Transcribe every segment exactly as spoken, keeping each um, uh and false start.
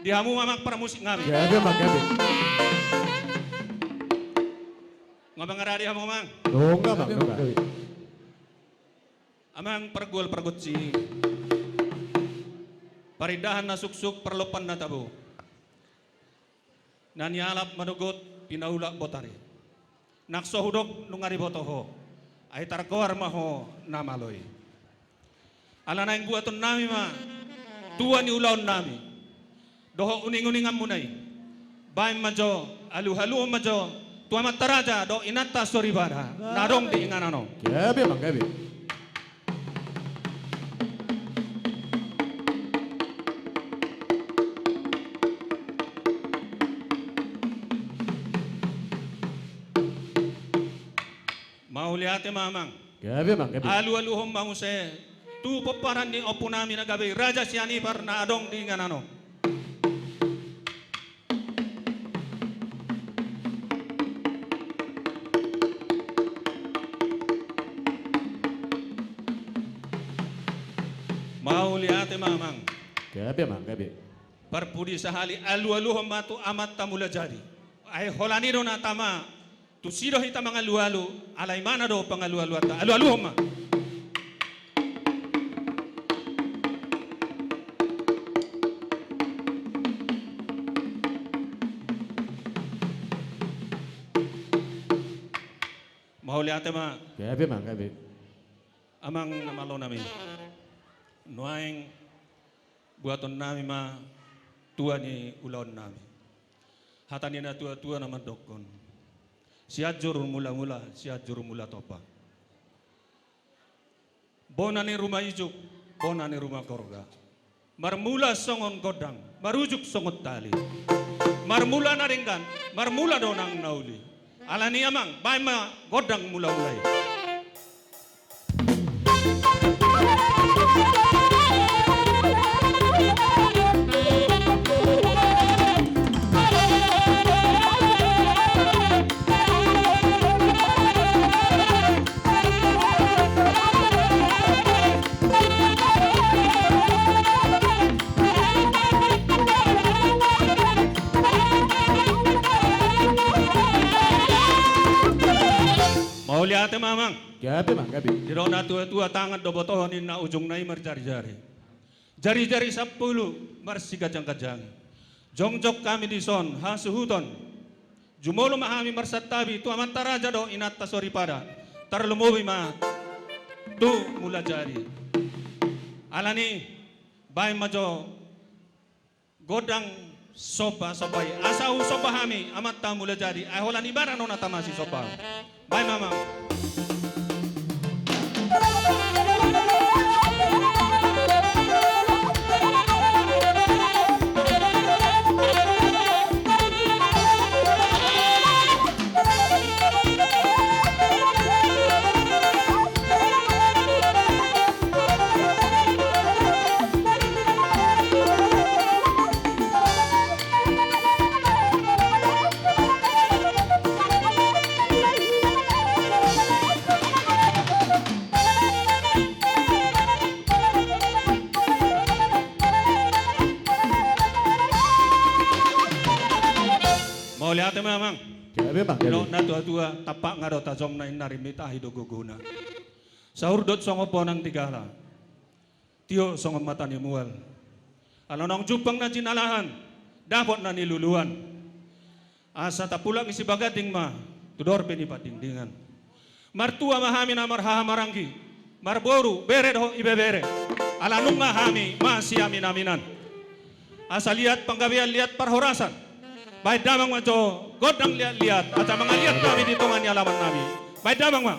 Di hamu amang parmusik nami. Gabe amang, gabe. Nga mangaradi hamu amang. Nunga amang, nunga. Amang pargual pargonsi. Parindahan na suksuk, parlompan na tabo. Na nialap manogot pinaulak botari. Nang so hudok nunga diboto ho, ai targoar ma ho na malo i. Ala naeng buaton nami ma tua ni ulaon nami dohot uning-uninganmuna i. Baen ma jo, alualuhon ma jo tu amanta raja dohot inanta soripada na adong di inganan on. Gabe amang, gabe. Mauliate ma amang. Gabe amang, gabe. Alualuhon ma muse tu pomparan ni ompunami na gabe i Raja Sianipar na adong di inganan on. Mauliate ma amang. Gabe amang, gabe. Parpudi sahali, alualuhon ma tu amanta Mulajadi. Ai holan i do na tama tusi do hita mangalualu, ala imana do pangalualuanta. Alualuhon ma. Mauliate ma. Gabe amang, gabe. Amang na malo nami. Nuaeng buaton nami ma tua ni ulaon nami. Hata ni na tua-tua na mandokkon: Sianjur mula-mula, Sianjur mula tompa. Bona ni ruma ijuk, bona ni ruma gorga. Marmula songon gondang, marujuk songon tali. Marmula na denggan, marmula do nang na uli. Alani amang, baen ma gondang mula-mula i. Mauliate ma amang. Gabe amang, gabe. Didok na tua-tua, tangan do botohon, ninna, ujungna i marjari-jari. Jari-jari sampulu marsigajang-gajangi. Jongjong hami dison hasuhuton. Jumolo ma hami marsantabi tu amanta raja dohot inanta soripada. Tarlumobi ma tu Mulajadi. Alani, baen ma jo gondang somba-somba i. Asa husomba hami amanta Mulajadi, ai holan ibana do na tama sisomba. Baen ma amang. Mauliate ma amang. Gabe amang, gabe. Didok na tua-tua, tampak nga do tajomna, inna rimmi tahi do gogona. Saur dohot songon bonang di gala, tio songon mata ni mual. Ala naung jumpang na jinalahan, dapot na niluluan. Asa tapulak ni Sibaganding ma tu dorpe ni Pandingdingan. Martua ma hami na marhahamaranggi, marboru, bere dohot ibebere. Ala nunga hami masiaminaminan. Asa liat panggabean, liat parhorasan. Baen damang ma jo gondang liat-liat, asa mangaliat hami di tonga ni alaman nami. Baen damang ma.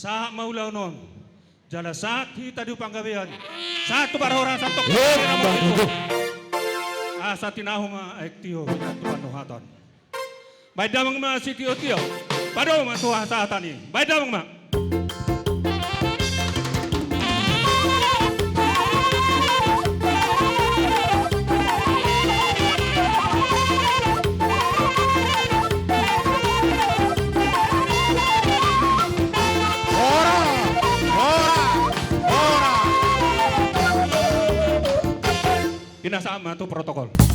Sahat ma ulaon on. Jala sahat hita di panggabean. Sahat tu parhorasan, sahat tu... Emma tutu. Asa tinahu ma aek tio, pinantukan nuhatan. Baen damang ma sitiotio. Padomu ma tu hasahatan i. Baen damang ma. Horas! Horas! Horas! Pinasahat ma tu protokol.